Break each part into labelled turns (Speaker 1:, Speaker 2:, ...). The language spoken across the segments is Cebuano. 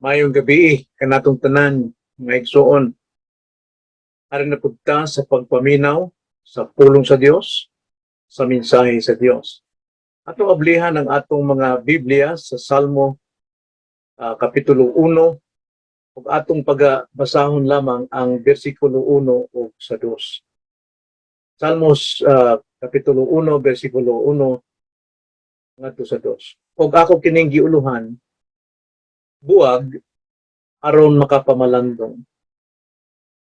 Speaker 1: Maayong gabii kanatong tanan, mga igsoon. Ari na pud ta sa pagpaminaw sa pulong sa Dios, sa mensahe sa Dios. Atong ablihan ang atong mga Biblia sa Salmo Kapitulo 1 ug atong pagabasahon lamang ang bersikulo 1 ug sa 2. Salmos Kapitulo 1, bersikulo 1 ngadto sa 2. Ug ako kining giuluhan, "Buwag aron makapamalandong.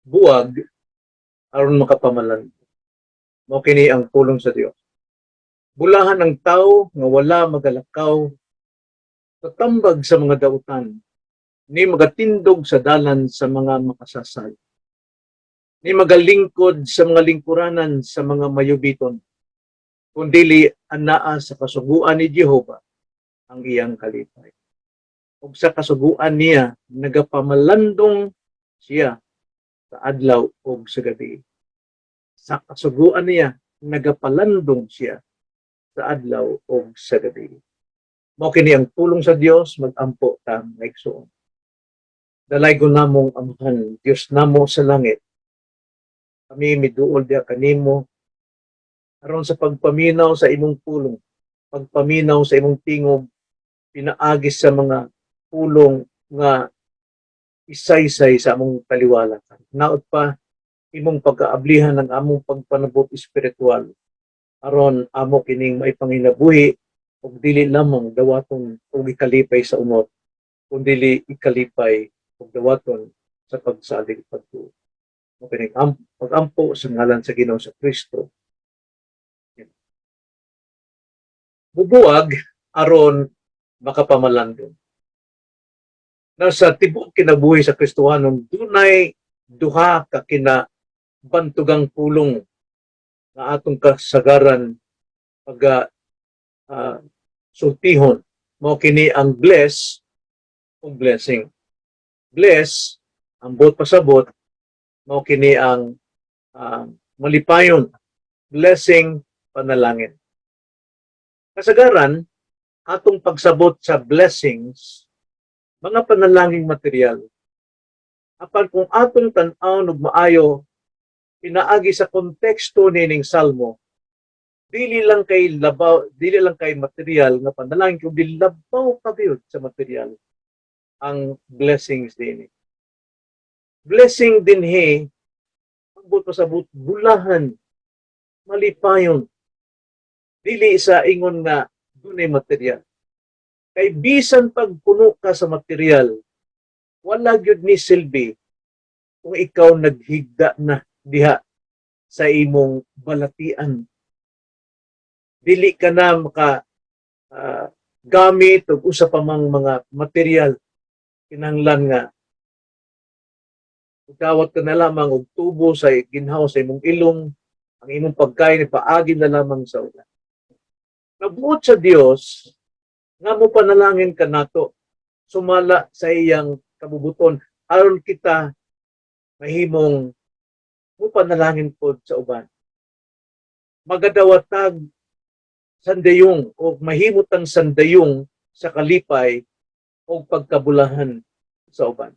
Speaker 1: Buwag aron makapamalandong." Mao kini ang pulong sa Dios. Bulahan ang tao nga wala magalakaw sa tambag sa mga dautan, ni magatindog sa dalan sa mga makasasala, ni magalingkod sa mga lingkuranan sa mga mayubiton, kundili anaa sa kasuguan ni Jehova ang iyang kalipay ug sa kasuguan niya nagapamalandong siya sa adlaw ug sa gabi. Sa kasuguan niya nagapalandong siya sa adlaw ug sa gabi. Mao kini ang pulong sa Dios. Magampo ta, mga igsoon. Dalaygon namong Amahan, Dios namo sa langit. Kami miduol diha kanimo aron sa pagpaminaw sa imong pulong, pagpaminaw sa imong tingog pinaagi sa mga pulong nga isaysay sa among taliwala. Naot pa imong pagkaablihan ng among pagpanabot espiritual aron amo kining maipanginabuhi ug dili lamang dawaton og ikalipay sa unot, kundili ikalipay ug dawaton sa pagsalig pagtuo. Mao kining pag-ampo sa ngalan sa Ginoo sa Kristo. Bubuwag aron makapamalandong. Na sa tibuok kinabuhi sa Kristohanon, dunay duha ka kina bantugang pulong na atong kasagaran pag sultihon. Mao kini ang bless ug blessing. Bless, ang buot pasabot, mao kini ang malipayon. Blessing, panalangin. Kasagaran, atong pagsabot sa blessings, mga panalangin material. Apan kung atong tan-awon og maayo pinaagi sa konteksto nining salmo, dili lang kay labaw, dili lang kay material nga panalangin, kundi labaw pa gyud sa material ang blessings dinhi. Blessing dinhi, ang buot pasabot, bulahan, malipayon. Dili sa ingon nga dunay material. Kay bisan pag puno ka sa material, wala gyud ni silbi kung ikaw naghigda na diha sa imong balatian. Dili ka na maka gamit og usa pa mang mga material, kinahanglan nga dawat ka na lamang og tubo sa ginhawa sa imong ilong, ang imong pagkain paagi na lamang sa ulan. Nabuot sa Dios nga mo panalangin kanato sumala sa iyang kabubuton aron kita mahimong mo panalangin pod sa uban. Magadawatag sandayong o mahimot ang sandayong sa kalipay o pagkabulahan sa uban.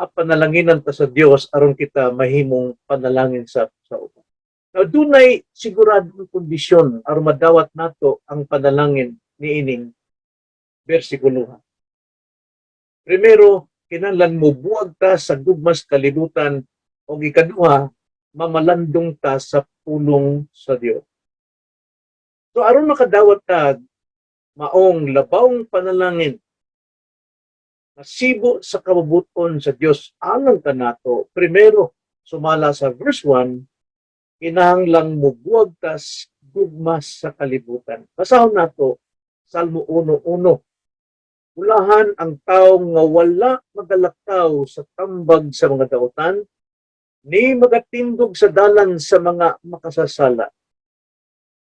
Speaker 1: Panalanginan ta sa Dios aron kita mahimong panalangin sa uban. Now, dunay siguradong kondisyon aron madawat nato ang panalangin niining bersikuloha. Primero, kinahanglan mo buwag ta sa gugmas kalibutan o ikaduha, mamalandong ta sa pulong sa Dios. So aron makadawat ta maong labawng panalangin nasibo sa kabubuton sa Dios alang kanato, primero, sumala sa verse 1, kinahanglang mubuwag tas gugma sa kalibutan. Basahon nato Salmo 1:1. Bulahan ang tao nga wala magalakaw sa tambag sa mga dautan, ni magatindog sa dalan sa mga makasasala,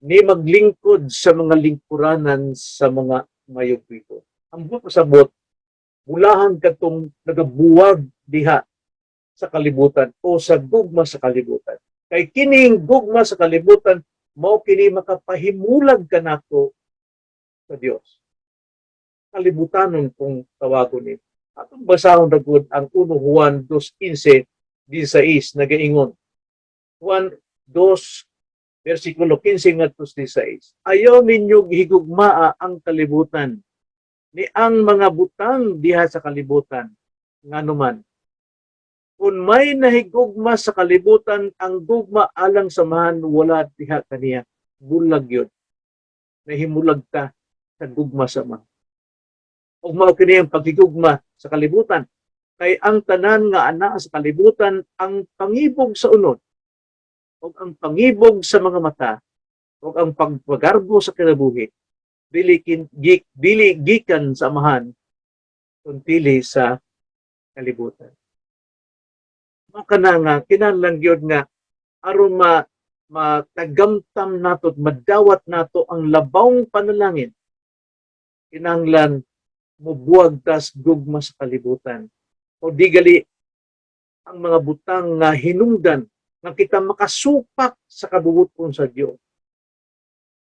Speaker 1: ni maglingkod sa mga lingkuranan sa mga mayugwito. Ang buot pasabot, bulahan katong nagabuwag diha sa kalibutan o sa gugma sa kalibutan. Kay kining gugma sa kalibutan, mao kini makapahimulag kanato sa Dios. kalibutanon kung tawagon ni. Atong basahon ra gud ang 1 Juan 2:15 16, nagaingon. Juan 2 versikulo 15 ngadto 16. "Ayaw ninyo higugmaa ang kalibutan ni ang mga butang diha sa kalibutan. Nganuman, kung may nahigugma sa kalibutan, ang gugma alang sa Amahan wala diha kaniya." Bulag yun. Nahimulag ta sa gugma sa Ama. Ug mao kini ang paghigugma sa kalibutan. Kay ang tanan nga anaa sa kalibutan, ang pangibog sa unod, ug ang pangibog sa mga mata, ug ang pagpagarbo sa kinabuhi, dili gikan sa Amahan, kundi sa kalibutan. Mao kana nga kinahanglan gyud nga aron matagamtam nato at madawat nato ang labawng panalangin, kinahanglan mubuwag tas gugma sa kalibutan o di gali ang mga butang nga hinungdan nga kita makasupak sa kabubut-on sa Dios.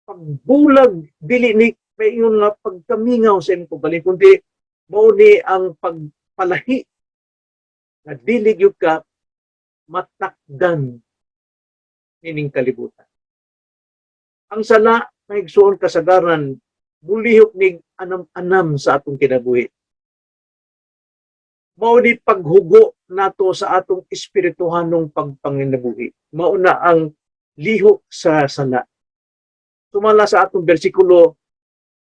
Speaker 1: Pagbulag, dili ni maingon nga pagkamingaw sa imong kaugalingon, kundi mao ni ang pagpalahi nga dili gyud ka matakdan nining kalibutan. Ang sala, mga igsuon, kasagaran mulihok nig anam-anam sa atong kinabuhi. Mao ni paghugo nato sa atong espirituhanong pagpanginabuhi. Mao na ang lihok sa sala. Sumala sa atong bersikulo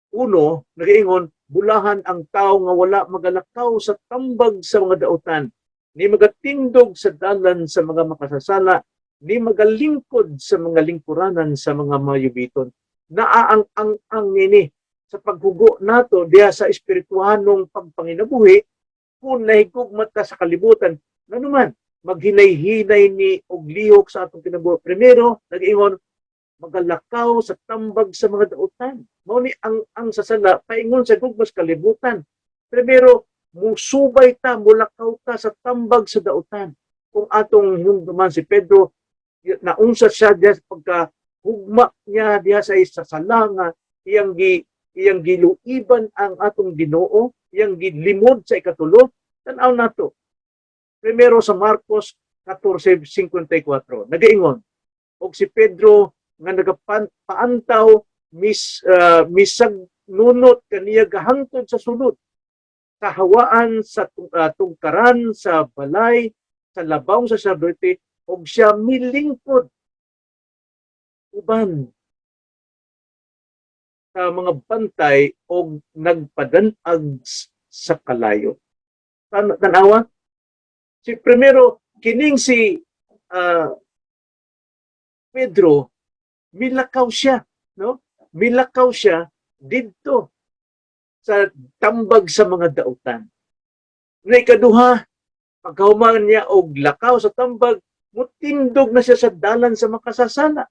Speaker 1: 1, nagaingon, "Bulahan ang tao nga wala magalakaw sa tambag sa mga dautan, ni magatindog sa dalan sa mga makasasala, ni magalingkod sa mga lingkuranan sa mga mayubiton." Naa ang nini sa paghugo nato diha sa espirituhanong pagpanginabuhi. Kung nahigugma ta sa kalibutan, nganuman maghinay-hinay ni og lihok sa atong kinabuhi. Primero, nag-ingon, magalakaw sa tambag sa mga dautan. Mao ni ang sa sala paingon sa gugma sa kalibutan. Primero, musubay ta, mulakaw ta sa tambag sa dautan. Kung atong hinumduman si Pedro, naunsa siya diha sa pagka hugma niya diha sa isa sala nga iyang giluiban ang atong Ginoo, iyang gilimod sa ikatulo. Tan-aw nato. Primero sa Marcos 14:54. Nagaingon, "Og si Pedro nga nagapaantaw misag nunot kaniya gahangtod sa sulod sa hawaan sa tungkaran sa balay sa labawng sa saserdote, og siya milingkod uban sa mga bantay og nagpadanag sa kalayo." Tanawa si primero kining si Pedro, milakaw siya, no? Milakaw siya didto sa tambag sa mga dautan. Na ikaduha, pagkahuman niya og lakaw sa tambag, mutindog na siya sa dalan sa makasasala.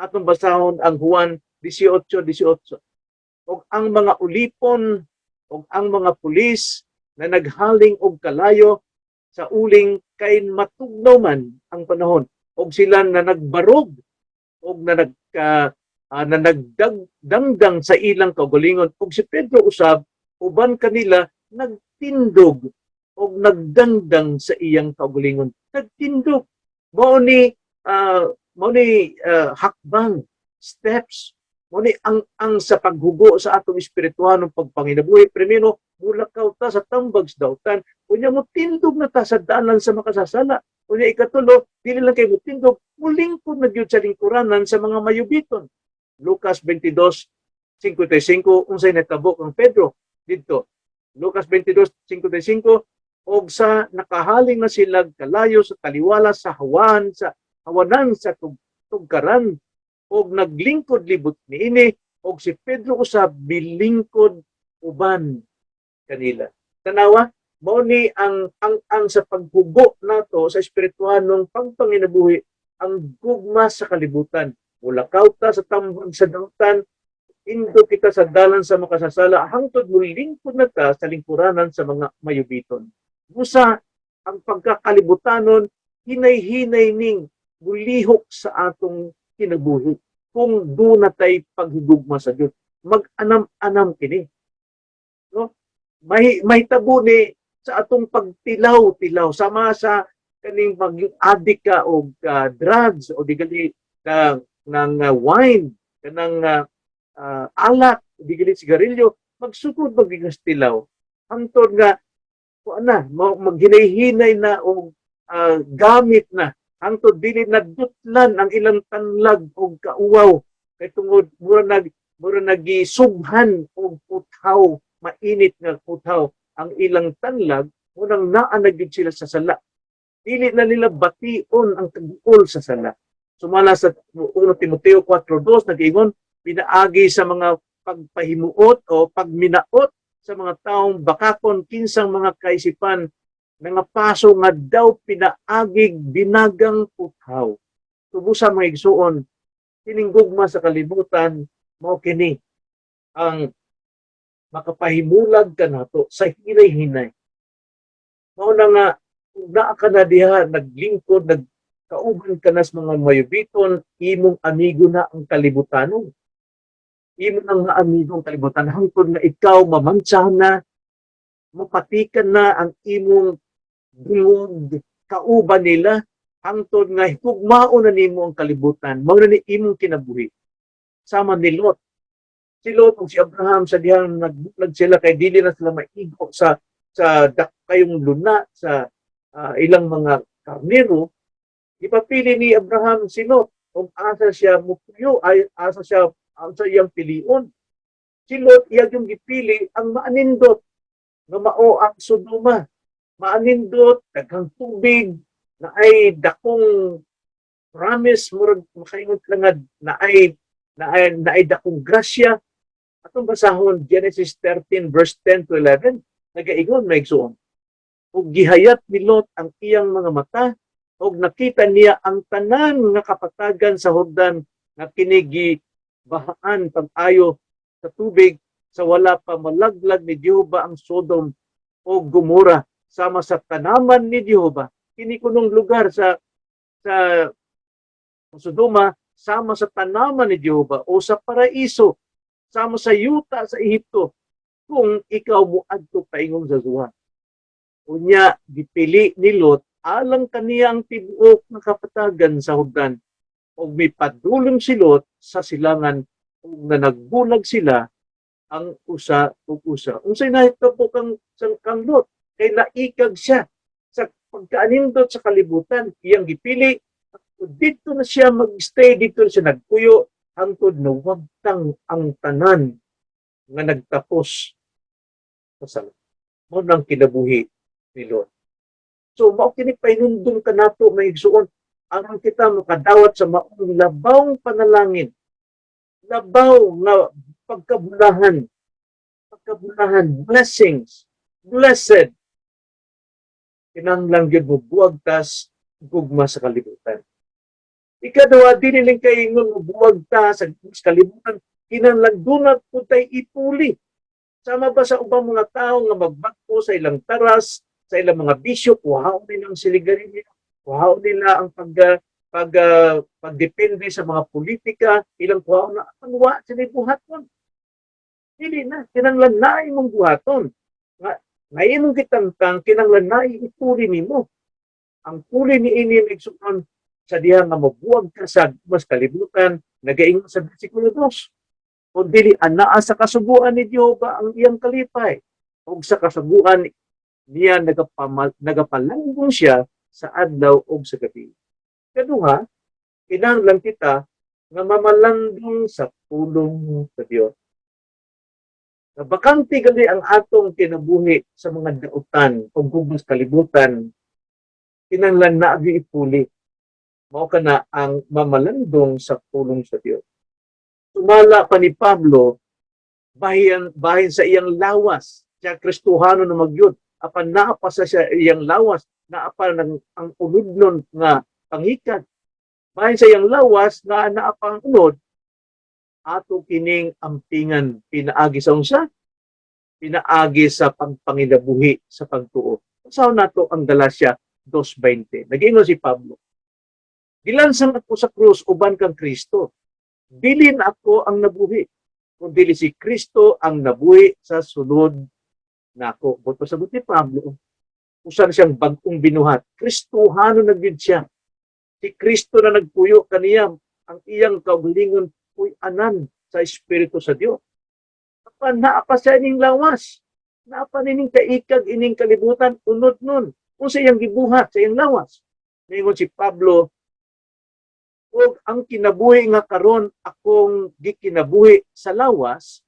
Speaker 1: Atong basahon ang Juan 18:18. "Og ang mga ulipon og ang mga pulis na naghaling og kalayo sa uling kay matugnaw man ang panahon, og sila na nagbarog og na nagdangdang sa ilang kaugalingon, og si Pedro usab uban kanila nagtindog og nagdangdang sa iyang kaugalingon." Nagtindog, mao ni hakbang, steps. Mao ni ang sa paghugo sa atong espirituhanong pagpanginabuhi. Primero, mulakaw ta sa tambag sa dautan. Unya, motindog na ta sa dalan sa makasasala. Unya, ikatulo, dili lang kay motindog, mulingkod na gyud sa lingkuranan sa mga mayubiton. Lucas 22:55, unsay natabo kang Pedro didto? Lucas 22:55, "Og sa nakahaling na sila kalayo sa taliwala sa hawan sa hawanan sa tugkaran og naglingkod libot niini, og si Pedro usab milingkod uban kanila." Tanawa, mao ni ang sa paghugo nato sa espirituhanong pagpanginabuhi, ang gugma sa kalibutan. Mulakaw ta sa tambag sa dautan, tindog kita sa dalan sa makasasala, hangtod mulingkod na ta sa lingkuranan sa mga mayubiton. Busa ang pagkakalibutanon, hinay-hinay ning mulihok sa atong kinabuhi. Kung duna tay paghigugma sa Dios, mag-anam-anam kini. No? May mahitabo ni sa atong pagtilaw-tilaw sama sa kaning mag-addict ka og drugs o di gali ka ng wine, kanang alak, di gali sigarilyo, magsugod magigas tilaw. Hangtod nga kuan na, maghinay-hinay na og gamit na hangtod dili na dutlan ang ilang tanlag og kauwaw kay tungod mura nagisubhan og puthaw, mainit nga puthaw ang ilang tanlag. Munang naa na gyud sila sa sala, dili na nila bation ang kaguol sa sala. Sumala sa 1 Timoteo 4:2, nag-ingon, pinaagi sa mga pagpahimuot o pagminaot sa mga taong bakakon kinsang mga kaisipan, mga paso nga daw pinaagig binagang puthaw. Tubusa, mga igsuon, kining gugma sa kalibutan mao kini ang makapahimulag kanato sa hinay-hinay. Mao na nga kung naa ka na diha naglingkod, nagkauban ka na sa mga mayubiton, imong amigo na ang kalibutanon. Imo nang nga amigo ang kalibutan hangtod nga ikaw mamantsahan na, mapatikan na ang imong dungog kauban nila hangtod nga hugmaon na nimo ang kalibutan, mao na ni imong kinabuhi. Sama ni Lot. Si Lot ug si Abraham, sa dihang nagbulag sila kay dili na sila maigo sa kayong luna sa ilang mga karnero, ipapili ni Abraham si Lot kung asa siya mupuyo, ay asa siya asa iyang pilion. Si Lot, iya yung gipili ang maanindot nga mao ang Sodoma. Maanindot, daghang tubig, na ay dakong promise, murag makaingon ka nga naay dakong grasya. Atong basahon Genesis 13 verse 10 to 11, nagaingon, mga igsuon, "Ug gihayat ni Lot ang iyang mga mata ug nakita niya ang tanan nga kapatagan sa Jordan nga kini gibahaan pag-ayo sa tubig sa wala pa malaglag ni Jehova ang Sodom o Gomora sama sa tanaman ni Jehova." Kini kunong lugar sa Sodoma sama sa tanaman ni Jehova o sa paraiso, sama sa yuta sa Ehipto kung ikaw moadto paingon sa Zoar. Unya gipili ni Lot alang kaniya ang tibuok nga kapatagan sa Jordan, ug mipadulong si Lot sa silangan ug nanagbulag sila ang usa ug usa. Unsay nahitabo kang Lot? Kay naikag siya sa pagkaanindot sa kalibutan, iyang gipili didto na siya mag-stay, didto na siya nagpuyo hangtod nawagtang ang tanan nga nagtapos sa sala. Mao nang kinabuhi ni Lot. So mao kini pahinumdum kanato, mga igsuon, aron kita makadawat sa maong labawng panalangin. Labaw nga pagkabulahan, pagkabulahan, blessings, blessed. Kinahanglan gyud mobuwag tas gugma sa kalibutan. Ikaduha, dili lang kaingon mobuwag ta sa kalibutan, kinahanglan duna pud tay ipuli. Sama ba sa ubang mga tao nga magbagko sa ilang taras, sa ilang mga bisyo, kuhaon nila ang siligarilyo, kuhaon nila ang pagdepende sa mga politika, ilang kuhaon na, ang wa sila buhaton. Dili na, kinahanglan na imong buhaton. Nga nga imong gitangtang, kinahanglan na ipuli nimo. Ang puli ni ini, igsuon, sa diha nga mabuwag ka sa mas kalibutan, nagaingon sa bersikulo 2, kung dili anaa sa kasuguan ni Jehova ang iyang kalipay, ug sa kasuguan niya nagapalanggong siya sa adlaw ug sa gabi. Kaduha, kinahanglan kita nga mamalandong sa pulong sa Dios. Na bakante gali ang atong kinabuhi sa mga dautan o gugma sa kalibutan, kinahanglan na agi ipuli. Mao kana ang mamalandong sa pulong sa Dios. Sumala pa ni Pablo, bahin sa iyang lawas, siya Kristohano na magyud, apan naa pa sa siya iyang lawas, naa pa ng, ang unodnon nga pangikan. Bahin sa iyang lawas nga naa pa ang unod, ato kining ampingan pinaagi sa unsa? Pinaagi sa pagpanginabuhi sa pagtuo. Basahon nato ang Galacia 2:20. Nag-ingon si Pablo, "Gilansang ako sa krus uban kang Kristo. Dili na ako ang nabuhi, kundi si Kristo ang nabuhi sa sulod Nako, buot pasabot ni Pablo, usa na siyang bag-ong binuhat. Kristohano na gyud siya. Si Kristo na nagpuyo kaniya, ang iyang kaugalingon puy-anan sa Espiritu sa Dios. Apan naa pa siya ining lawas. Naa pa nining kaikag ining kalibutan unod nun. Unsa iyang gibuhat sa iyang lawas? Ningon si Pablo, "Ug ang kinabuhi nga karon akong gikinabuhi sa lawas,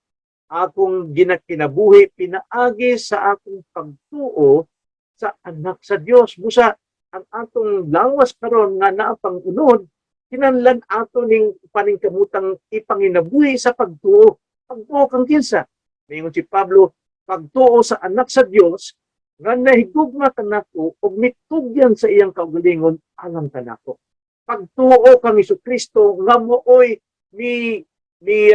Speaker 1: akong ginakinabuhi pinaagi sa akong pagtuo sa Anak sa Dios." Busa ang atong lawas karon nga naa pang unod, kinahanglan ato ning paningkamutang ipanginabuhi sa pagtuo. Pagtuo kang kinsa? Ningon si Pablo, pagtuo sa Anak sa Dios nga nahigugma kanako ug mitugyan sa iyang kaugalingon alang kanako. Pagtuo kang Kristo nga mooy mi mi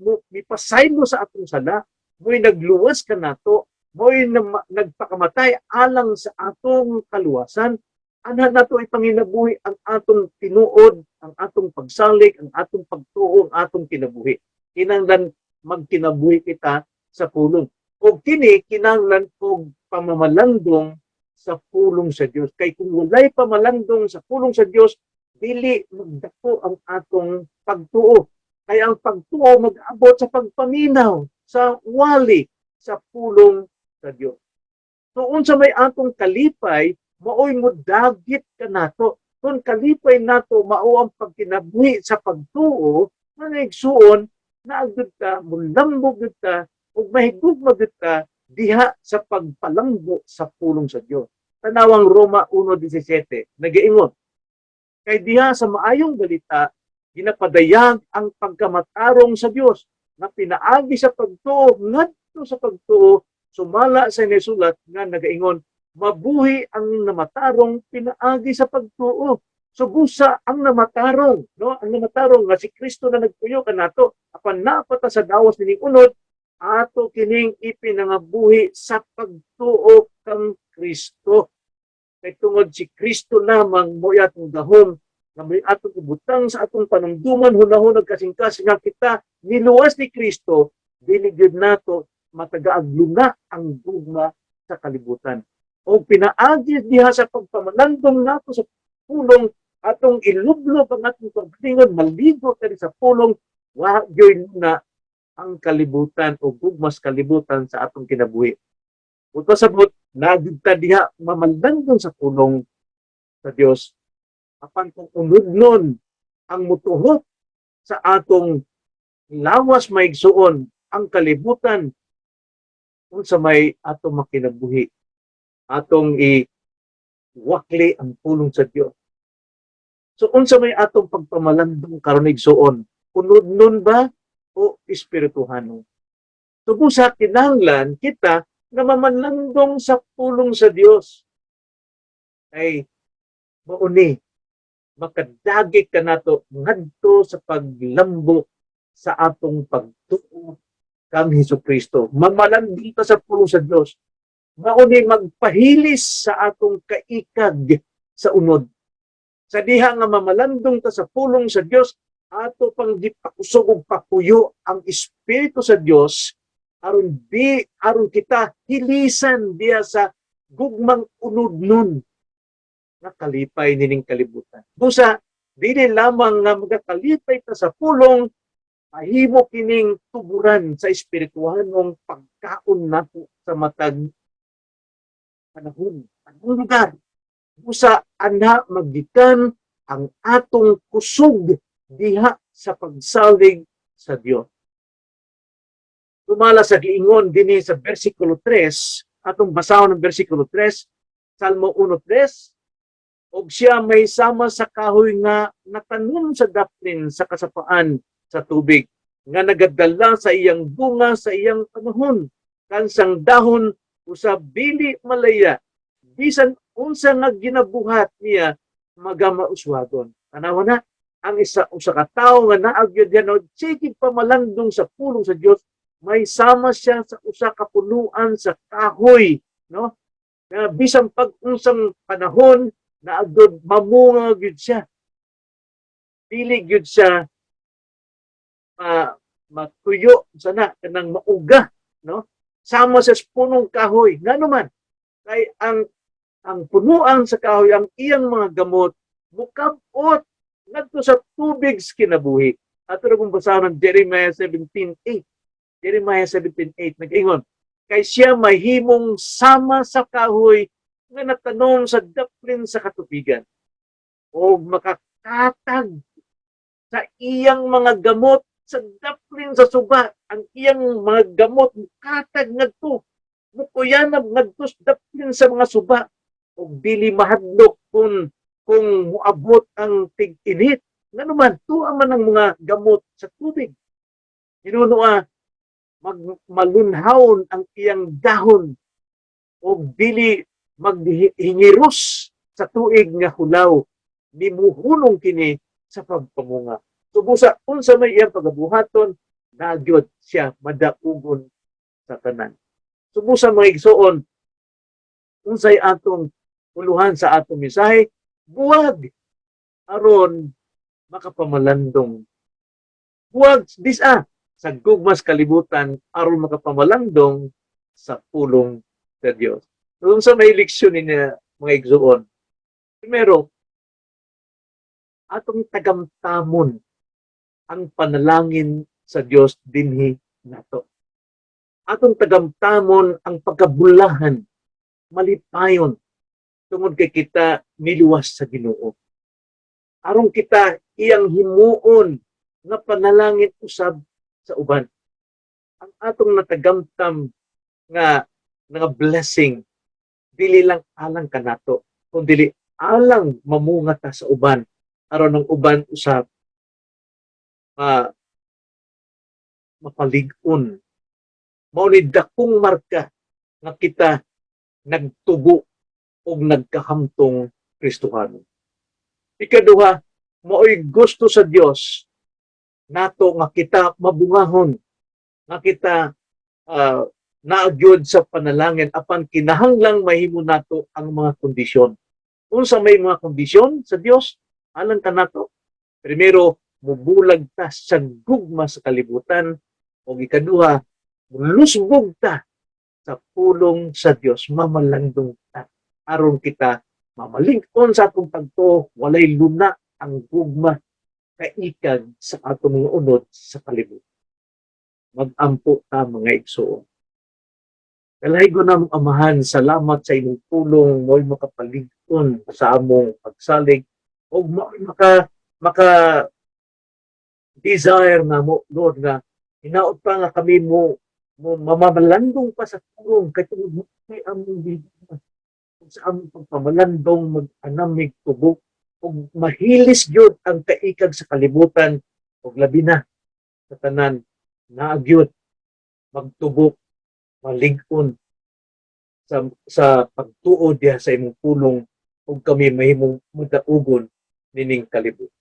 Speaker 1: mo, mipasaylo sa atong sala, mo'y nagluwas kanato, mo'y nagpakamatay alang sa atong kaluwasan. Ana nato ipanginabuhi ang atong tinuod, ang atong pagsalig, ang atong pagtuo, ang atong kinabuhi. Kinahanglan magkinabuhi kita sa pulong. Ug kini kinahanglan og pamamalandong sa pulong sa Dios. Kay kung walay pamalandong sa pulong sa Dios, dili magdako ang atong pagtuo. Kay ang pagtuo mag-abot sa pagpaminaw, sa wali, sa pulong sa Dios. So unsa may atong kalipay, maoy modagit kanato. Kung kalipay nato mao ang pagkinabuhi sa pagtuo, mga igsuon, naa gyud ta, mulambo gyud ta, ug mahigugma gyud ta diha sa pagpalambo sa pulong sa Dios. Tanawang Roma 1:17, nagaingon, "Kay diha sa maayong balita, ginapadayag ang pagkamatarong sa Dios na pinaagi sa pagtuo ngadto sa pagtuo, sumala sa nisulat nga nagaingon, mabuhi ang namatarong pinaagi sa pagtuo." So busa ang namatarong, no? Ang namatarong nga si Kristo na nagpuyo kanato, apan naa pa ta sa gawas nining unod, ato kining ipinangabuhi sa pagtuo kang Kristo. Kay tungod si Kristo lamang mo atong gahom nga may atong ibutang sa atong panumduman, hunahon ug kasing-kasing nga kita niluwas ni Kristo, dili gyud nato matagaag luna ang gugma sa kalibutan. O pinaagi diha sa pagpamalandong nato sa pulong, atong ilublob ang atong paglingon, maligo kani sa pulong, wa gyud na ang kalibutan o gugmas kalibutan sa atong kinabuhi. Buot pasabot, naa gyud ta diha mamalandong sa pulong sa Dios. Apan kung unod nun ang mutuhok sa atong lawas, maigsuon, ang kalibutan, unsa may atong makinabuhi? Atong i wakli ang pulong sa Dios. So unsa may atong pagpamalandong karon, igsuon? Unod nun ba o espirituhanon? So busa kinahanglan kita nga mamalandong sa pulong sa Dios. Ay mauni makadagit kanato ngadto sa paglambo sa atong pagtuo kang Hesus Kristo. Mamalandong ta sa pulong sa Dios. Mauni magpahilis sa atong kaikag sa unod. Sa diha nga mamalandong ta sa pulong sa Dios, ato pang gipakusog og papuyo ang Espiritu sa Dios aron kita hilisan diha sa gugmang unod nun nga kalipay nining kalibutan. Busa dili lamang nga magakalipay ta sa pulong, mahimo kining tuburan sa espirituhanong pagkaon nato sa matag panahon, anong lugar. Busa ana maggikan ang atong kusog diha sa pagsalig sa Dios. Sumala sa giingon dinhi sa versikulo 3, atong basahon ng versikulo 3, Salmo 1:3, "Og siya may sama sa kahoy nga natanom sa daplin sa kasapaan sa tubig, nga nagadala sa iyang bunga sa iyang panahon. Kansang dahon usab dili malaya. Bisan unsa nga ginabuhat niya, magamauswagon." Tanawa na, ang isa usa ka tawo nga naa gyud yan, no, sige pamalandong sa pulong sa Dios, may sama siya sa usa ka punuan sa kahoy, no? Nga bisan pag unsang panahon, naa gyud mamunga gyud siya. Dili gyud siya matuyo sana kanang mauga, no? Sama sa punong kahoy. Ngano man, kay ang punuan sa kahoy, ang iyang mga gamot, mukabot ngadto sa tubig sa kinabuhi. Ato na kung basahon ng Jeremiah 17:8. Jeremiah 17:8 nag-ingon, "Kay siya mahimong sama sa kahoy nga natanom sa daplin sa katubigan o makakatag sa iyang mga gamot sa daplin sa suba." Ang iyang mga gamot katag ngadto, mukuyanab ngadto sa daplin sa mga suba ug dili mahadlok kung moabot ang tig-init. Ngano man, tuwa man ang mga gamot sa tubig. Hinunoa, mag malunhawon ang iyang dahon ug dili maghingiros sa tuig nga hulaw, nimuhunong kini sa pagpamunga. So busa unsa may iyang pagabuhaton, nagyod siya madaugon sa tanan. So busa, mga igsoon, unsay atong uluhan sa atong mensahe? Buwag aron makapamalandong. Buwag disa sa gugmas kalibutan aron makapamalandong sa pulong sa Dios. So, unsa may leksyon niya, mga igsoon? Primero, atong tagamtamon ang panalangin sa Dios dinhi nato. Atong tagamtamon ang pagkabulahan, malipayon tungod kay kita niluwas sa Ginoo. Aron kita iyang himuon nga panalangin usab sa uban. Ang atong natagamtam nga nga blessing, dili lang alang kanato, kundi alang mamunga ta sa uban aron ang uban usab mapalig-on. Mao ni dakong marka nga kita nagtubo og nagkahamtong Kristohano. Ikaduha, mao'y gusto sa Dios nato nga kita mabungahon, nga kita naagyod sa panalangin, apan kinahanglang mahimo nato ang mga kondisyon. Unsa may mga kondisyon sa Dios alang kanato? Primero, mubulag ta sa gugma sa kalibutan, o ikaduha, lusbog ta sa pulong sa Dios, mamalandong ta aron kita mamalig-on sa atong pagtuo, walay luna ang gugma kaikag sa atong mga unod sa kalibutan. Magampo ta, mga igsoon. Dalaygon namong Amahan, salamat sa inyong pulong, mo'y makapalig-on sa among pagsalig o maka maka desire namo, Lord, nga hinaot pa nga kami mo mamamalandong pa sa pulong kay tungod mo kay among gihigugma. Ug sa among pagpamalandong, mag-anamig tubok ug mahilis gyud ang kaikag sa kalibutan, ug labi na sa tanan, naagyod magtubok, malig-on sa pagtuo diha sa imong pulong, ug kami mahimong madaugon nining kalibutan.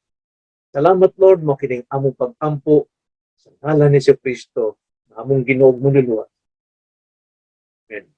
Speaker 1: Salamat, Lord, mo kining among pag-ampo sa ngalan ni Kristo na among Ginoo ug Manluluwas. Amen.